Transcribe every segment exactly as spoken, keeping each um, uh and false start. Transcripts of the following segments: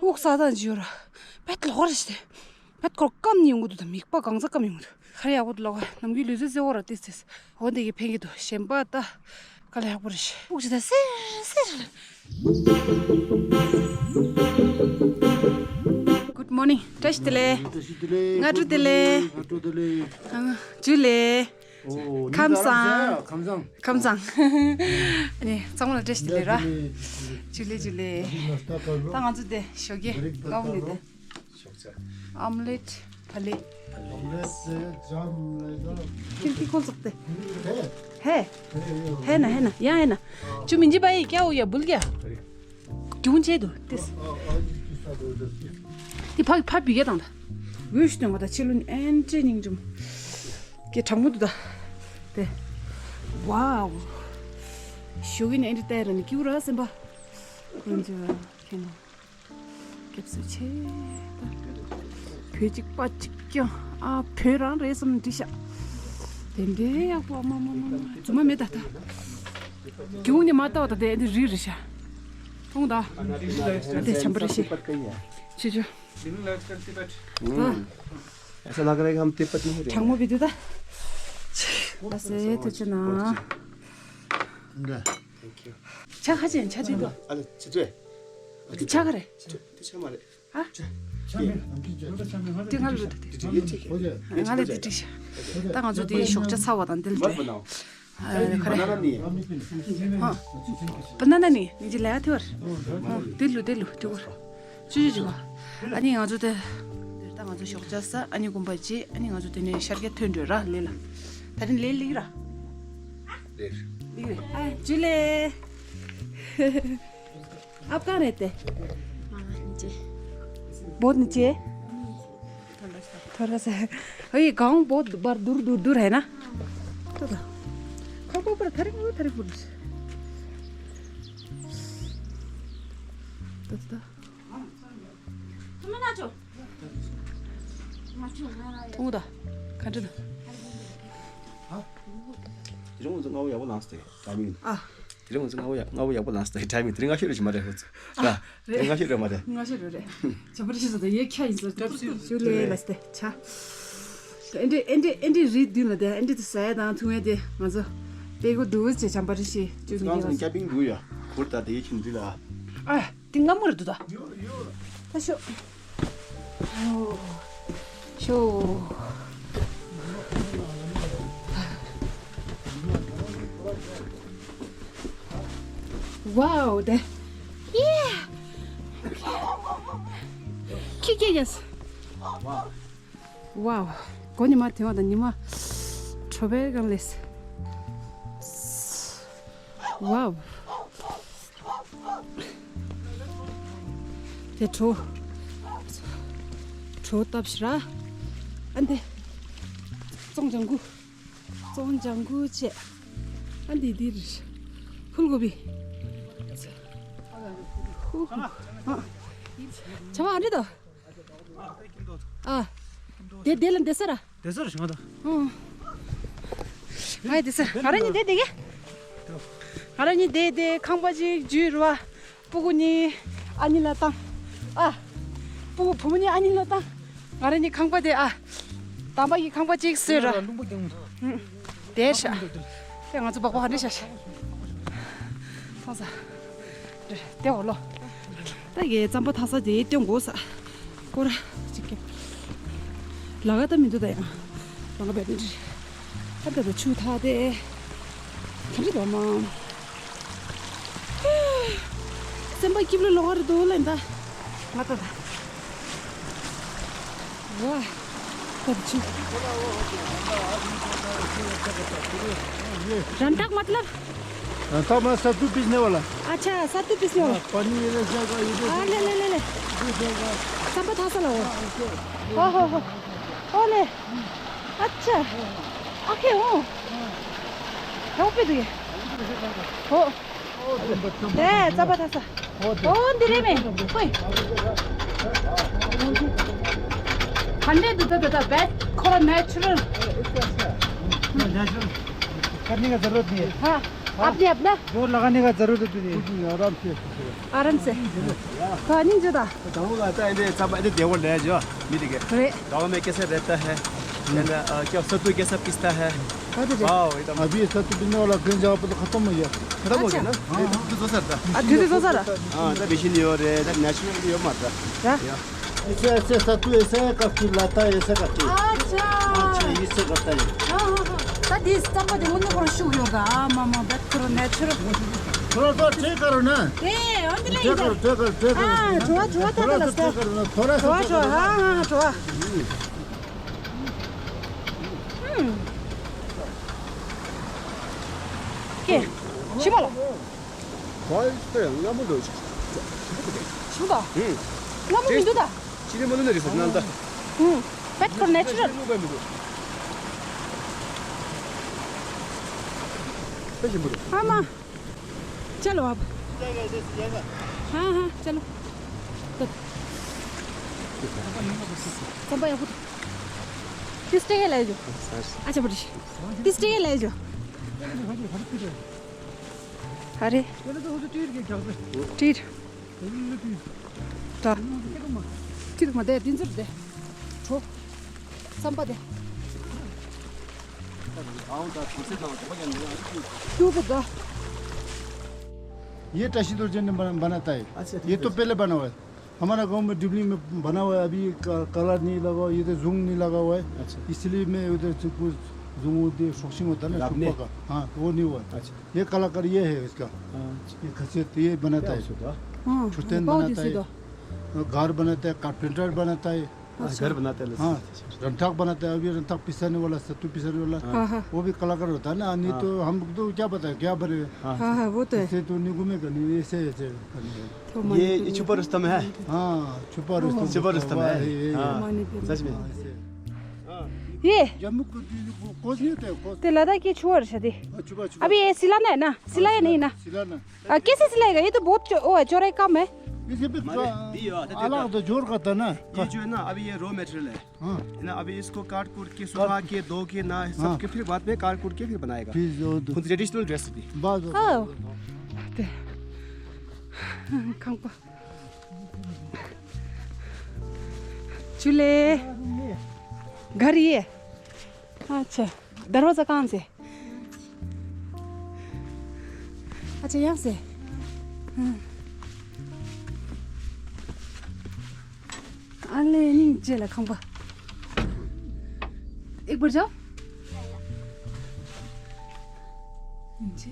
སྤུག་ས་དང་ཇིའོ་ར། བེད་ལོག་རེ་ཞིག་སྟེ། བེད་ཁོར་སྐམ་ནི་ཡོང་གི་འདུག་ད་མིག་པ་གང་ཚ་སྐམ་ཡོང་གི་འདུག་ཁ་རེ་ཡག་པོ་འདུག་ལོག་ནམ་རྒྱུན་ལུས་རྩལ་རྩེ་བོ་ར་ཏིས་ཏིས། འོ་འདི་གི་ཕན་གི་འདུག་གཞན་པ་ད། དཀའ་ལས་ཡག་པོ་རེ་ཞིག་སྤུག་ཅི་ད་སེར་སེར། Good morning. བཀྲ་ཤིས་བདེ་ལེགས། བཀྲ་ཤིས་བདེ་ལེགས། སྔ་དྲོ་བདེ་ལེགས། སྔ་དྲོ་བདེ་ལེགས། ཨ། ཇུ་ལེ། ཨོ། ཁམས་བཟང་། ཁམས་བཟང་། ཁམས་བཟང་། ཨ་ནི་ཚང་མ་ལ་བཀྲ་ཤིས་བདེ་ལེགས་ར། ཇུ་ལེ་ཇུ་ལེ། ད་ང་ཚོ་དེ་ཞོགས་ཀས་སློབ་ནི་དེ། ཞོགས་ཇ། ཨོམ་ལེཊ། བ་ལེ། ཨོམ་ལེཊ་ཇམ་ལེ་ཇམ། ཁིར་ཁི་ཁོ་ཚོགས་ཏེ། ཧེ། ཧེ་ན་ཧེ་ན་ཡ་ཧེ་ན། ཇུ་མིན་ཇི་བ་ཡི་ཀྱ་འོ་ཡ་བུལ་གྱ། རྒྱུན་ཆད་དུ་ཏིས། དེ་ཕ་ཕ་བི་ག་དང་ད། འོས་ཤུ་དོན་བ་ད་ཕྱི་ལོ་ནི་ཨེན་ཏྲེ་སྙིང་འཇུམ། ཀྱེ་གྲང་མོ་འདུག་ད། དེ། ཝའོ། ཞོགས་ཀས་ནི་ཨེན་ཏྲེ་ལྟ་ཡ་ར་ནི་ཀྱུ་ར་སེམས་པ། ཀུན་ཅི་བ་ཁེ་ནོ། སྐྱབས་སུ་མཆི། ད། བོད་གཅིག་པ་གཅིག་ཀྱང་ཨ་བོད་རང་རེད་བསམ་འདྲི་ཤག་དེ་འདྲའི་ཡག་པོ་མ་མ་མ་མ་རྫུན་མ་མེད་ད་ད། རྒྱུག་ནི་མ་ལྟ་བ་ད་དེ་འདི་རི་རི་ཤག་མཐོང་ད། དེ་བྱམས་པ་རི་ཤི། ཆུ་ཆུ། ऐसा लग रहा है कि हम तिब्बत में ही रह रहे हैं। གྲང་མོ་བི་དུ་ད། ལ་སེ་ཐུ་ཆུ་ན། Thank you. ཆ་ཁ་ཅན་ཆ་དི་དོ། ཨ་ལེ་ཅི་ཏྲེ། འདི་ཆ་ག་རེ། འདི་ཆ་མ་རེད། ཨ། འདི་ང་ལ་རུ་དུ་དེ། ང་ལ་འདི་དྲིས་ཤག་ད་ང་ཚོ་དེ་ཞོགས་ཇ་ཚ་བ་དང་འདི་ལ་འགྲོ། ཨ་ཁ་རེ། ཧ། པ་ན་ན་ནི་ནི་ཅི་ལ་ཡ་ཐི་བར། དེ་ལུ་དེ་ལུ་དེ་བར། ཅུ་ཅུ་ཅུ་བ། ཨ་ནི་ང་ཚོ་དེ། དེ་ད་ང་ཚོ་ཞོགས་ཇ་ཟ། ཨ་ནི་དགོན་པ་རྗེས། ཨ་ནི་ང་ཚོ་དེ་ནས་ཤར་རྒྱག་ཐོན་འགྲོ་ར་ལེ་ལ། ད་རིང་ལེ་ལེ་ར། ལེ། ལེ་རེད། ཨ་ཇུ་ལེ། ཨབ་ག་རེད་དེ། བོད་ནི་ཅེ། ཐོ་ར་ས། ཨེ་གང་བོད་བར་དུར་དུར་དུར་ཧེ་ན། ཏོ་ཏོ། ཁོ་པོ་པར་ཐ་རིག་པོ་ཐ་རིག་པོ། ཏོ་ཏོ། ཐུང་ད། ག་འདྲ་འདུག་དེ་རིང་ང་ཚོ་སྔ་པོ་ཡག་པོ་ལངས་སོང་། ཊའི་མིང་། ཨ། དེ་རིང་ང་ཚོ་སྔ་པོ་ཡག་སྔ་པོ་ཡག་པོ་ལངས་སོང་། ཊའི་མིང་དེ་རིང་སྔ་ཤོས་རེད་ཞིག་མ་རེད། ཧུ་ཚོ། ཨ། རེད། དེ་རིང་སྔ་ཤོས་རེད་མ་རེད། སྔ་ཤོས་རེད་རེད། བྱམས་པ་རི་ཤི་ཟེར་ཏེ་ཡེ་ཁྱ་ཡིན་ཟེར། ཏོ་ཏོ་ཏོ་ལེ་ལ་སྟེ་ཆ། ཨེ་འདྲེ་ཨེ་འདྲེ་ཨེ་འདྲེ་རི་མདུན་ལ་དེ་ཨེ་འདྲེ་དེ་ཟ་ཡ་དང་འཐུང་ཡ་དེ་ང་ཚོ་དཔེ་གོ་འདུག་ཅེས་བྱམས་པ་རི་ཤི་ཅུ་མི་ཁྱེད་རང་ཚོ་ཀྱ་པིང་འདུག་ཡ། གུར་དང་དེ་ཡེ་ཁྱིམ་འདི་ལ། ཨ། དེ་སྔ་མོ་རེད་འདུག་ད། ད་ཤོག་ཤོག་ཝའོ་དེ། ཡེ། ཁྱི་ཁྱི་ཡེས། ཝའོ། གོ་ཉི་མ་དེ་བ་དང་ཉི་མ་དྲོ་པའི་སྒང་ལས། ཝའོ། དེ་དྲོ། དྲོ་བཏབ་ཤི་ར། ཨ་འདི། ཙོང་ལྗང་གུ། ཙོང་ལྗང་གུ་བཅས། ཨ་འདི་འདི་རེད། ཕུལ་གོ་བི། ཧུ་ཧུ། ཨ། ཆ་བ་ཨ་འདི་དོ། ཨ། དེ་དེ་ལ་འདི་ས་ར། དེ་ས་ར་ཞིང་ད། ཨོ། ང་དེ་ས་ང་རང་གཉིས་དེ་དེ་གེ། ང་རང་གཉིས་དེ་དེ་ཁང་པ་ཅིག་འཇུས་རུ་བ། སྤུ་གུ་གཉིས་ཨ་ནི་ལ་བཏང་། ཨ། སྤུ་གུ་བུ་མོ་གཉིས་ཨ་ནི་ལ་བཏང་། ང་རང་གཉིས་ཁང་པ་དེ་ཨ། དམ་པ་གི་ཁང་པ་ཅིག་བཟོས་ར། རླུང་བུ་ལྡང་། དེ་ཤ། དེ་ང་ཚོ་སྦག་སྦག་འདྲེ་ཤ་ཤ། མཐོང་ས། དེ་འོ་ལོ། ད་གའི་རྩམ་པ་འཐག་ས་དེ་སྟོན་དགོས་ས། སྐོར་ར་ཅིག་ཀྱང་། ལ་ག་ད་མི་འདུག་ད་ཡང་། ལ་ག་བེད་འདྲི། ད་ད་ད་ཆུ་འཐག་དེ། ག་འདྲ་འདུག་མ། སེམས་པ་སྐྱིབ་ལོ་ལོ་ག་རེ་འདུག་ལེན་ད། ང་ད་ད། ཝ། ད་ཆུ། རང་འཐག་མ་ལབ། हाँ, तो मैं सत्तू पीसने वाला। अच्छा, सत्तू पीसने वाला। हाँ, पानी ये ले जाएगा, ये दे हाँ, ले, ले, ले, ले। दे जाएगा। सब बता सा लो। हाँ, ओके। हो, हो, हो। ओ ले। अच्छा। आके हो। हो पे दिए। हो। ए, सब बता सा। हो, दिले में। कोई। हंड्रेड दे दे दे, बेस्ट, खोला नेचुरल। नेचुरल। करने का जरूरत नहीं है। हाँ। अपने अपना। जोर लगाने का जरूरत नहीं है। आराम से। आराम से। कहानी जो था। गाँव आता है, इधर सब, इधर देवर ले जाओ, मिल के। अरे। गाँव में कैसे रहता है? क्या सत्तू कैसा पिसता है? वाह, एकदम। अभी सत्तू पिसने वाला कहीं जगह पर तो खत्म हो गया। खत्म हो गया ना? हाँ, हाँ। तो सर था। हाँ, तो मशीन नहीं हो रहे, नेचुरल नहीं हो मारता। ऐसे, ऐसे सत्तू ऐसे करके लाता है, ऐसे करके। अच्छा। अच्छा, इससे करता है। हाँ, हाँ, हाँ। ད་དེ་རྩམ་པ་དེ་དངོས་གནས་ཁོ་རང་ཤུགས་ཡོད་ག་ཨ་མ་མ་བད་ཁོ་རང་ནེ་ཆུ་རལ། थोड़ा सा ट्राई करो ना। ए, अन्त ले ट्राई करो, इधर। ट्राई करो, ट्राई करो। हाँ, थोड़ा, थोड़ा, थोड़ा थोड़ा सा सा। ट्राई करो ना, थोड़ा सा थोड़ा, थोड़ा। हाँ, हाँ, थोड़ा। हम्म। के? शिमला। भाई, पे, ना बोलो। शिमला। हम्म। ना बोलो, टेस्ट। चिने मनो नरी सर, नन्दा। हम्म। पेट को नेचुरल। हाँ, माँ। चलो अब। हाँ, हाँ, चलो। तो। सब भाई, आपको तीस टके ले जाओ। अच्छा, बड़ी। तीस टके ले जाओ। अरे। टिर। ད། ཁྱི་དུ་མ་བསྡད་དེ་འཛུར་བསྡད། གྲོ། རྩམ་པ་དེ། ཏུ་བུ་དགའ། ये ཏྲ་ཤི་དོར་ཅན་ནི་བ་ན་ཏའི། ये तो पहले बना हुआ है। हमारा गांव में डिबलिंग में बना हुआ है, अभी क- कलर नहीं लगा हुआ, ये तो जूम नहीं लगा हुआ है। इसलिए मैं उधर से कुछ जूम होते शॉक्सिंग होता है ना, सुपर का। हाँ, वो नहीं हुआ है। ये कलाकार ये है इसका। ये खासियत, ये बनाता है। हाँ, छुट्टे बनाता है। घर बनाता है, कारपेंटर बनाता है। घर बनाता है। हाँ, रंथाक बनाता है। अभी रंथाक पिसाने वाला, सत्तू पिसाने वाला, हाँ, हाँ। वो भी कलाकार होता है ना। नहीं तो हमको तो क्या पता है क्या बनेगा। हाँ, हाँ, वो तो है। इससे तो नहीं घूमेगा, नहीं, ऐसे, ऐसे करने का। ये, ये छुपा रुस्तम है। हाँ, छुपा रुस्तम। छुपा रुस्तम है। हाँ, सच में। ये जम्मू को कोस नहीं होता है, कोस। ते लद्दाख की छुआ रहा था। छुपा, छुपा। अभी ये सिलाना है ना? सिलाया नहीं ना? सिलाना। आ, कैसे सिलाएगा? ये तो बहुत चो-, वो है, चौड़ा काम है। इसे भी अलग तो जोर करता ना। ये जो है ना, अभी ये रॉ मटेरियल है। हाँ। है ना, अभी इसको काट कूट के, सुखा के, धो के ना, सब के फिर बाद में काट कूट के फिर बनाएगा। फिर जो तो ट्रेडिशनल ड्रेस भी। बस, बस, हाँ। बस, बस। ते। खंगपा। चूल्हे। घर ये। अच्छा। दरवाजा कहाँ से? अच्छा, यहाँ से। हाँ। अले, नहीं, जेला खंबा। एक बार जाओ। नीचे।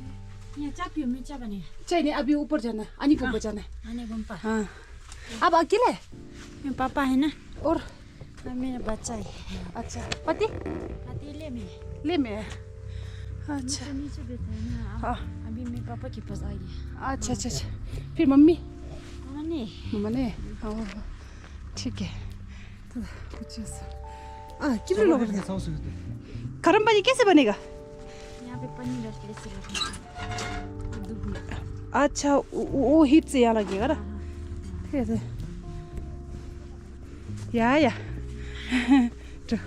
यहाँ चाबी, मैं चाबी नहीं। चाहिए नहीं, अभी ऊपर जाना है, अनी गुम्पा जाना है। अनी गुम्पा। हाँ। आप अकेले? मेरे पापा है ना। और? हाँ, मेरा बच्चा है। अच्छा, पति? पति ले में। ले में। अच्छा। नीचे, नीचे बैठा है ना। हाँ। अभी मैं पापा के पास आ गया। अच्छा, अच्छा, अच्छा। फिर मम्मी? मम्मा नहीं। मम्मा नहीं? हाँ, ठीक है। तो कुछ ऐसा। आ, क्यों लोग? गरम पानी कैसे बनेगा? यहाँ पे पानी डाल के ऐसे रखना है। दूध में। अच्छा, वो, वो, वो हीट से यहाँ लगेगा ना? हाँ, हाँ। ठीक है। ཡ་ཡ། ཀྲུ།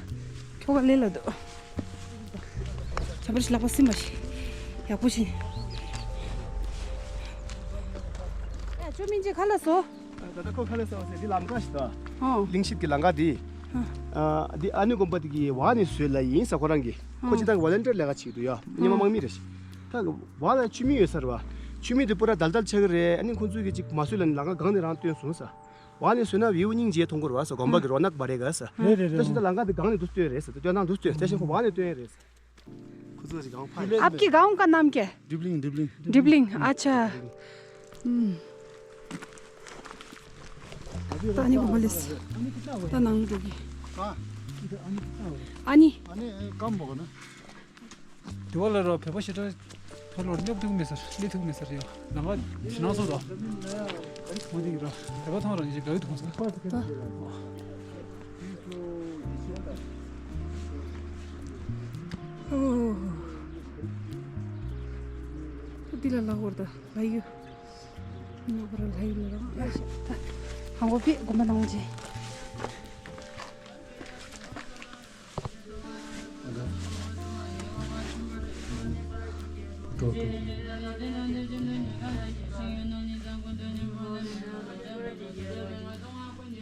ཁྱོ་ག་ལེ་ལ་འདུག་ཁྱད་པར་ཞིག་ལག་པ་སིམ་པ་ཞིག་ཡག་པོ་ཞིག་ཡ། ཅོ་མིན་ཅི་ཁ་ལ་སོ། ད་ལྟ་ཁོ་ཁ་ལ་སོ་ཟེར་འདི་ལམ་ཁ་ཞིག་ད། ཨོ། གླིང་ཤེད་ཀྱི་ལམ་ཁ་འདི། ཨ། འདི་ཨ་ནུ་དགོན་པ་དེ་གི་ཝ་ནི་བཟོས་ལ་ཡིན་ས་ཁོ་རང་གི། ཁོ་ཅི་ད་ཝོ་ལན་ཊིར་ལས་ཀ་བྱེད་འདུག་ཡ། ཉི་མ་དམག་མི་རེད་ཤག་ད་ཝ་ལ་ཆུ་མིག་ཡོད་ས་རེད་བ། ཆུ་མིག་དེ་པུ་ར་དལ་དལ་ཆགས་ཀྱི་རེད། ཨ་ནི་ཁོང་ཚོས་གི་ཅིག་མ་བཟོས་ལ་ནི་ལམ་ཁ་སྒང་ནས་རང་བཏོན་སོང་ས། ཝ་ནས་བཟོས་ན་བིའུ་སྙིང་རྗེ་མཐོང་གི་རེད་བ་ས། དགོན་པ་གི་རོ་ནག་བ་རེད་ག་ས། རེད་རེད་ད་རེད། ཤི་ད་ལམ་ཁ་དེ་སྒང་ནས་འདུག་སྟོན་རེད་ས། ད་ཇོ་ནང་འདུག་སྟོན་ས། ཤི་ཁོ་ཝ་ནས་སྟོན་རེད་ས། ཁོ་ཚོ་ཞིག་གང་ཕ་ཡིན། आपके गांव का नाम क्या है? Dibbling, dibbling. डिबलिंग, अच्छा। हम्म। तानी को बोले स-, ता नाम को भी। हाँ। आनी। आनी, काम बोलो ना। དེ་བ་ལ་ར་བོད་པ་ཞེ་དྲག་ཕ་ལོར་སླེབས་ཐུབ་མེད་ས་རེད། སླེབས་ཐུབ་མེད་ས་རེད་ཡ། ལམ་ཁ་ཞེ་ནང་སོ་དོ། མོ་དེ་གི་ར་བོད་པ་ཐང་ར་ཡིན་ཞེ་དགའ་ཡོད་ཐོང་ས། ད། འདི་ལ་ལ་ཧོར་ད་ལ་ཡུ། ནོ་བར་ལ་ཡུ་ལ་ར། ད། ཧང་གོ་པི་གོམ་པ་ནང་ཇེ། འགྲོ་འགྲོ།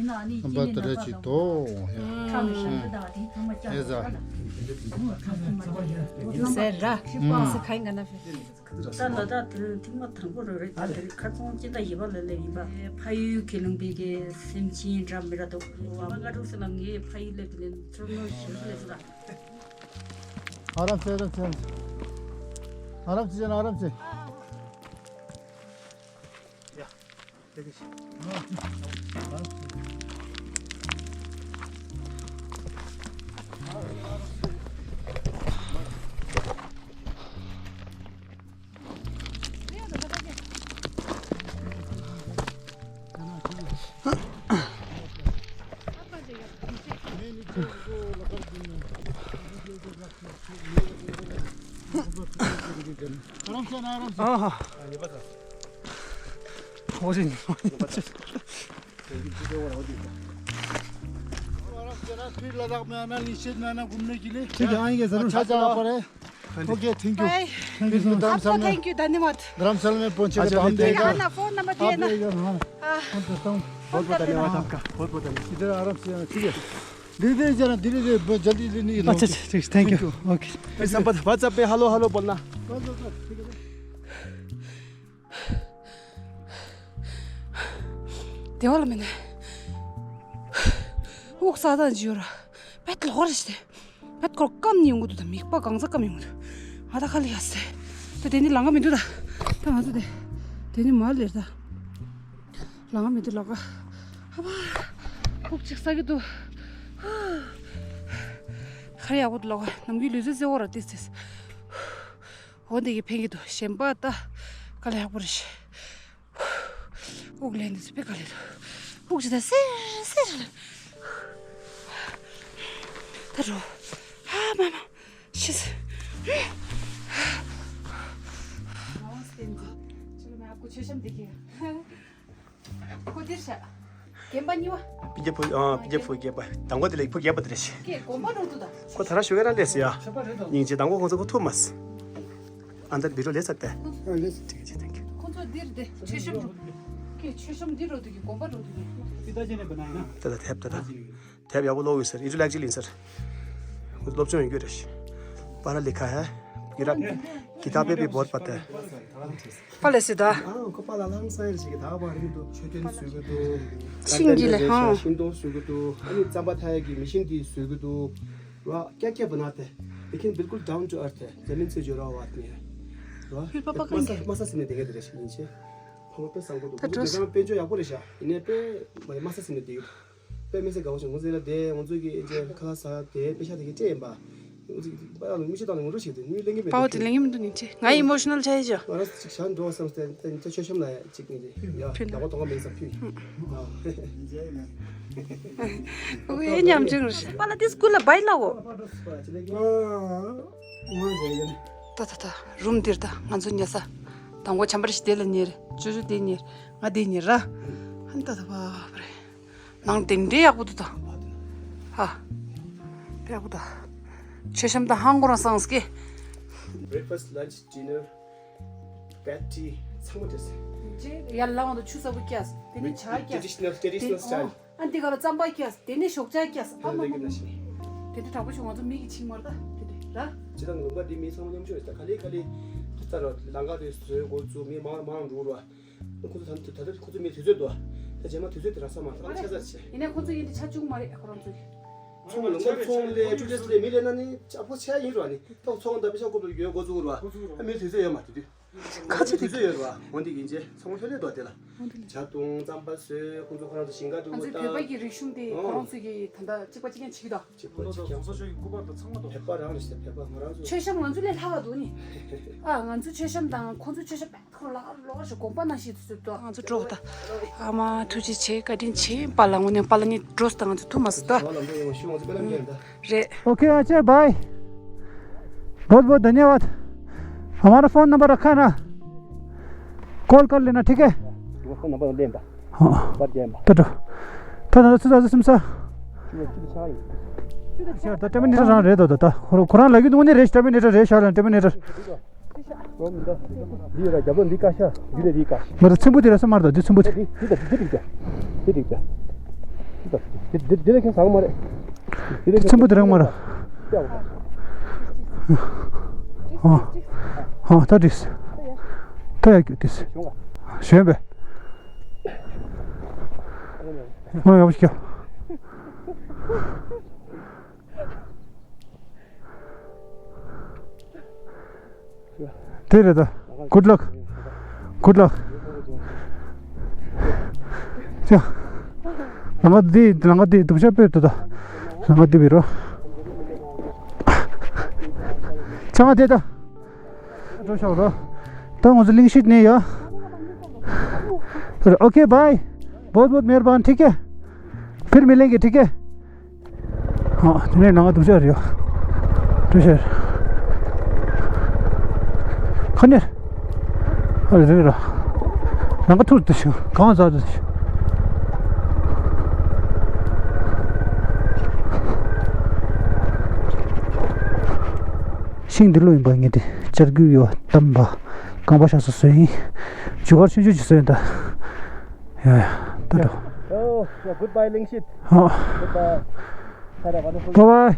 རྣམ་པ་དེ་འདྲ་ཅིག་འདུག་ཡ། ཁྲག་ནས་ཤ་འདི་དང་དེའི་ཐོག་མ་བཀྱག་ཨེ་ཟ། ཟེར་ར། ཟེར་ཁ་ཡིན་ག་ན་ཕེ། ད་ལ་དྭགས་དེ་ཐེངས་མ་དང་པོ་རེད། རེད། ད་དེ་རིང་ཁ་ཚོང་སྤྱི་ཟླ་བཞི་པ་ལ་སླེབས་ཡིན་པ། ཕ་ཡུལ་ཁས་ལེན་པའི་གི་སེམས་ཅན་འདྲ་མི་འདྲ་འདུག་ང་ལྔ་དྲུག་ཙམ་ལ་ངའི་ཕ་ཡུལ་སླེབས་དེ་ནས་ཚུར་ནོར་ཞིག་སླེབས་སོང་། ཨ་རམ་སེ་རམ་སེ། ཨ་རམ་སེ་ཨ་རམ་སེ། ठीक है, आएंगे जरूर। अच्छा, अच्छा, आप पर है। Okay, thank you। Bye। Thank you so much। आपको thank you, धन्यवाद। धर्मशाला में पहुंचे तो हम देगा। हाँ, ना, फोन नंबर दिए ना। आप देगा, हाँ। हाँ। हम करता हूँ। बहुत बहुत धन्यवाद आपका, बहुत बहुत धन्यवाद। इधर आराम से आना, ठीक है। धीरे धीरे जाना, धीरे धीरे, बहुत जल्दी जल्दी नहीं। अच्छा, अच्छा, ठीक, thank you। ओके। फिर संपर्क, WhatsApp पे hello hello बोलना। बस, बस, बस, ठीक है। བདེ་བ་ལ་མེད་ནས། དབུགས་ས་དང་ཇིའུ་ར། བད་ལོག་རེ་ཞིག་སྟེ། བད་ཁོར་སྐམ་ནི་ཡོང་གི་འདུག་ད་མིག་པ་གང་ས་སྐམ་ཡོང་གི་འདུག་ང་ད་ཁ་ལི་ཡ་སེ། ད་དེ་ནི་ལང་ག་མི་འདུག་ད། ད་ང་ཚོ་དེ། དེ་ནི་མ་ལེར་ད། ལང་ག་མི་འདུག་ལོག་ག་ཧ་བ། དབུགས་ཅིག་ས་གི་འདུག་ཁ་རི་ཡག་པོ་འདུག་ལོག་ག་ནམ་རྒྱུན་ལུས་རྩལ་རྩེ་བོ་ར་ཏིས་ཏིས། འོ་འདི་གི་ཕན་གི་འདུག་གཞན་པ་ད་དཀའ་ལས་ཡག་པོ་རེད་ཤག་དབུགས་ལེན་འདི་ཚོ་དཔེ་དཀའ་ལས་འདུག་དབུགས་ཇི་ལྟར་སེར་སེར་ལ། ད་འགྲོ། ཧ་མ་མ། ཤི་སོང་། आपको छेशम देखिएगा। को दिर्शा। རྒན་པ་གཉིས་པ། སྤུན་ཀྱག་ཕོ། ཨ། སྤུན་ཀྱག་ཕོ་རྒན་པ། དང་པོ་དེ་ལས་ཕོ་རྒན་པ་དེ་རེད་ཤག་ཀྱེ་དགོན་པ་འགྲོ་འདུག་ད། ཁོ་ད་ར་ཞོགས་ཀས་རང་སླེབས་སོང་ཡ། སྙིང་རྗེ། དང་པོ་ཁོང་ཚོ་ཁོ་ཐུག་མ་སོང་། ཨ་ད་བི་ཌིའོ་ལས་ཚར་ཏེ། ཨ་ལས། ཁོང་ཚོ་འདིར་དེ་མཆོད་བཤམས་འགྲོ། ཀྱེ་མཆོད་བཤམས་འདི་འགྲོ་འདུག་གི་དགོན་པ་འགྲོ་འདུག་གི་ད་ད་དེབ་ད་ད། དེབ་ཡག་པོ་ཀློག་ཡོད་ཟེར། ཨི་ཇུ་ལེགས་ཅིག་ཡིན་ཟེར། སློབ་སྦྱོང་ཡོང་རྒྱུ་རེད། པ་ར་ལི་ཁ་ཧེ། གི་རབ། ཀི་ཏཱབ་པེ་བྷི་བྷོཊ་པ་ཏེ། པ་ལེ་སི་ད། ཨ་ཁོ་པ་ལ་ལང་སང་ཡར་ཞིག་གི་ད་པ་རིང་དུ་མཆོད་རྟེན་བཟོ་གི་འདུག་ཤིང་གི་ལེ་ཧང་། ཤིང་སྡོང་བཟོ་གི་འདུག་ཨ་ནི་རྩམ་པ་འཐག་ཡག་གི་མི་ཤིན་དེ་བཟོ་གི་འདུག་ར། ཀྱ་ཀྱ་བ་ན་ཏེ། ལེ་ཁིན་བིལ་ཀུལ་ཌའུན་ཊུ་ཨར་ཐི། ཛ་མིན་སེ་ཇུ་ཌ་ཧུ་ཨ་དམི་ཧེ། ར། ཕུལ་པ་པ་གང་གི། དམའ་ས་དམའ་ས་ཟིན་ནས་དེ་ག་དེ་རེད་ཤག་ཡིན་ཆེ། ཕ་མ་དཔེ་བཟང་པོ་འདུག་ད་ཁོ་ཚོ་འགྲོ་དེ་སོང་། ཚང་དཔལ་འབྱོར་ཡག་པོ་རེད་ཤག་ཡིན་ནའི་དཔེ་མ་ཡི་དམའ་ས་ཟིན་ནས་དེ་ག་ད་དཔེ་མི་སྲིད་དགའ་པོ་བྱུང་། ཁོང་ཚོ་ལ་དེ་ང་ཚོ་གི་ཨེ་ཅེ་ཁ་ལག་ཟ་དེ་པེ་ཤ་དེ་གི་སྤྲད་ཡིན་པ། ང་ཚོ་གི་པ་ཡག་ལ་མི་ཤེས་དང་ངོ་སྤྲོད་བྱེད་དེ་མི་གླེང་གི་མེད། པའོ་དེ་གླེང་གི་མི་འདུག་ནི་ཅི། ང་ཨི་མོ་ཤི་ནལ་ཆགས་ཡི་ཅོ། ང་རང་ཅིག་ཞག་འགྲོ་བསམ་སྟེ་དེ་མཆོད་བཤམས་ལ་ཅིག་ནི་དེ་ཡ་ཕུལ་ན། ལག་པ་གཏོང་ག་མེད་ས་ཕུལ། ཨ། ཨོ་ཨེ་ཉམ་ཆུང་རེད། པ་ལ་དེ་སྐུ་ལ་བའི་ལ་འོ། ད་ད་ད་རུམ་འདིར་ད་ང་ཚོ་ཉལ་ས། དང་པོ་བྱམས་པ་རེ་ཞིག་དེ་ལ་ཉལ། ཅོ་ཅོ་དེ་ཉལ། ང་དེ་ཉལ་ར། ཧན་ད་ད་བ་བ་རེད། ནང་དེ་འདྲའི་ཡག་པོ་འདུག་ད། ཧ། དཔེ་ཡག་པོ་ད། མཆོད་བཤམས་ད་ཧང་གོ་རང་སངས་ཀྱི། Breakfast, lunch, dinner, bed, tea ཚང་མ་འདྲ་ཟེར། རྗེས་ཡར་ལངས་དུས་ཆུ་ཚ་པོ་བསྐྱལ། དེ་ནས་ཇ་བསྐྱལ། Traditional, traditional style. ཨ་འདི་ག་ལ་རྩམ་པ་བསྐྱལ། དེ་ནས་ཞོགས་ཇ་བསྐྱལ། ཨ་མ་མ་མ། དེ་འདྲ་དྲག་པོ་བྱུང་། ང་ཚོ་མི་གི་ཆིང་མར་ད་དེ་འདྲ་ར། ཅི་ད་ལུང་པ་འདི་མི་ཚང་མ་མཉམ་ཞུགས་རེད། ད་ག་ལེ་ག་ལེ་ད་ལྟ་ར་ལང་ཀ་དེ་བཟོས་འགོ་བཙུགས། མི་མང་མང་འགྲོ་ར། ཁོ་ཚོ་ད་ད་ལྟ་ཁོ་ཚོ་མི་དུས་ཚོད་འདུག་ད་རྗེས་མ་དུས་ཚོད་དེ་རག་ས་མ་རེད། ཆ་ཚར་ཆེ། ཡིན་ནའི་ཁོ་ཚོ་ཡིན་དེ་ཆ་བཅུག་མ་རེད་ཁོ་རང་ཚོ། ཚོང་ལ་ངོ་ཚོང་ལས་ཅུ་ལས་ལས་མི་ལས་ན་ནི་ཅག་པོ་ཆ་ཡིན་རོ། ནི་ཏོག་ཚོང་ད་པེ་ཤ་ཀོ་པོ་ཡོད་འགོ་བཙུགས་རོ། ཨ་མི་དུས་ཚོད་ཡོད་མ་དུས་དུས། ཁ་ཆེ་དུས་ཚོད་ཡོད་རོ། འོན་ཏེ་ཡིན་ཅེ་ཚོང་ལྷོད་ལས་འདུག་དེ་ལ། ཇ་བཏུང་རྩམ་པ་བཟོས། ཁོ་ཚོ་ཁོ་རང་ཚོ་ཞིང་ཁ་དུ་ང་ཚོའི་བོད་པ་གི་རིག་གཞུང་དེ་ཁོ་རང་ཚོ་གི་ད་ལྟ་གཅིག་པ་གཅིག་རྐྱང་བྱེད་ཀྱི་འདུག་གཅིག་པ་གཅིག་རྐྱང་། བོད་པ་རང་རེད་ཟེར། བོད་པ་ང་རང་ཚོ། མཆོད་བཤམས་ང་ཚོ་ལས་ལྷག་ག་འདུག་ནི། ཨ་ང་ཚོ་མཆོད་བཤམས་དང་ཁོ་ཚོ་མཆོད་བཤམས་དཔེ་ཁོ་ལ་ལོག་ཞིག་དགོན་པ་ནང་བཞིན་དུ་ཟེར་འདུག་ང་ཚོ་འགྲོ་ད། ཨ་མ་ཐུགས་རྗེ་ཆེ། བཀའ་དྲིན་ཆེ། པཱ་ལགས་དངོས་གནས་པཱ་ལགས་གཉིས་འགྲོ་སོང་། ད་ང་ཚོ་ཐུག་མ་སོང་ད། རེད། ཨོ་ཁེ། ཨ་ཆེ། बाय। बहुत बहुत धन्यवाद। हमारा फ़ोन नंबर रखा है ना, कॉल कर लेना, ठीक है? वो फोन नंबर ले बा। हाँ। पर जाए बा। तो तो तो तो तो सुन सा। ये चुप छाई। ཤར་ད་ཊར་མི་ནེ་ཊར་རང་རེད་དོ། ད་ད་ཁོ་ཁོ་རང་ལ་གི་འདུག་ནི་རེད། ཊར་མི་ནེ་ཊར་རེད། ཤར་ལ་ཊར་མི་ནེ་ཊར། འདི་ར་རྒྱབ་ལོགས་འདི་ཀ་ཤ། འདི་ར་འདི་ཀ་ཤ། མ་ར་ཚེམ་བུ་དེ་ར་ས་མར་དོ། འདི་ཚེམ་བུ་དེ། འདི་འདི་འདི་འདི་འདི་འདི་འདི་འདི་འདི་འདི་འདི་ལ་ཁྱེད་ཟང་མ་རེད། འདི་ལ་ཚེམ་བུ་དེ་རང་མ་ར། ཨ་ཨ་ད་འགྲིགས། ད་ཡག་གི་འགྲིགས། གཞོན་པས། ང་ཡག་པོ་ཞིག་རྒྱབ། དེ་རེད་ད། Good luck. Good luck. ཡ། ལང་ཀ་འདི་ལང་ཀ་འདི་སྡུག་ཤ་སྤོས་ཏོ་ད། ལང་ཀ་འདི་བི་རོ། ཚང་མ་དེ་ད། འགྲོ་ཤོག་རོ། ད་ང་ཚོ་གླིང་ཤུད་ནས་ཡ། okay bye. बहुत बहुत मेहरबान, ठीक है? फिर मिलेंगे, ठीक है? ཨ། དེ་ནས་ནང་སྡུག་ཅག་རེད། སྡུག་ཅག་རེད། ཁ་ཉེར། ཨ་རེད་རེད་ར། ནང་ཁ་ཐུར་དུ་ཞིག་གང་ཟག་དུ་ཞིག་ཤིང་འདི་ལོ་ཡིན་པ་ངས་དེ་བཅར་རྒྱུ་ཡོད་དམ་པ། རྐང་པ་ཤ་ས་བཟོས་ཡིན། ཇུ་གར་ཆུང་ཆུང་ཅིག་བཟོས་ཡིན་ད། ཡ་ཡ། ད་འགྲོ། Oh, yeah, goodbye, Lingshit. ཨ། Goodbye. Have a wonderful day. Bye bye.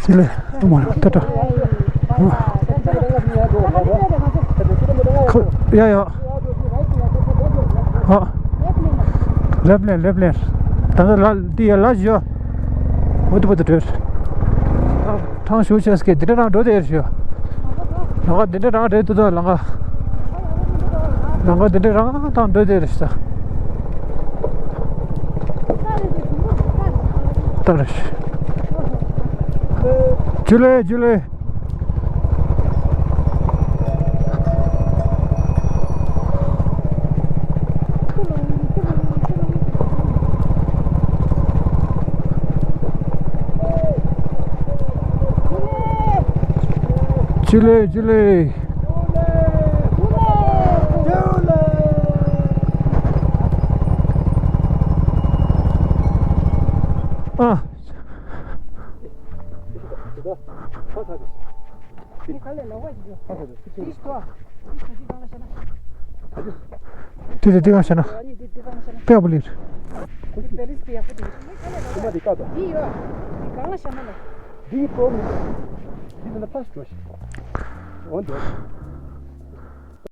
ཅི་ལེ། ཨ་མ་ད་འགྲོ། ཁོ་ཡ་ཡ། ཨ། ལེབ་ལེན་ལེབ་ལེན། ད་ལྟ་ལ་འདི་ཡ་ལ་ཞོ། འོ་དེ་པོ་དེ་འགྲོ། ཐང་ཞུ་ཆེ་སྐད་འདི་འདྲ་རང་འགྲོ་དེ་ཡར་ཞུ། ལང་ཀ་འདི་འདྲ་རང་རེད་འདུག་ད་ལང་ཀ། ལང་ཀ་འདི་འདྲ་རང་དང་འགྲོ་དེ་རེད་ཤག་ད་རེད། ཇུ་ལེ་ཇུ་ལེ། ཇུ་ལེ་ཇུ་ལེ། ཁ་ཁ་ཁ། འདི་ག་ལས་ལོག་པ་ཞིག་འདུག་ཁ་ཁ་ཁ། འདི་ཞིག་ཏོ། འདི་ཞིག་འདི་གང་ལ་བཞག་ན། ད་དུ། འདི་དེ་འདི་གང་བཞག་ན། ཨ་ནི་འདི་འདི་གང་ལ་བཞག་ན། པད་བུ་ལིར། འདི་པེ་རིས་འདི་ཡག་པོ་འདུག་འདི་ག་ལས་ལོག་པ། ཁུ་མ་འདི་ཀ་དོ། འདི་ཡོད། འདི་གང་ལ་བཞག་ན་ལ། འདི་པོ་མི། འདི་ནི་ཕ་སི་འགྲོ་ཞིག་འོན་ཏེ།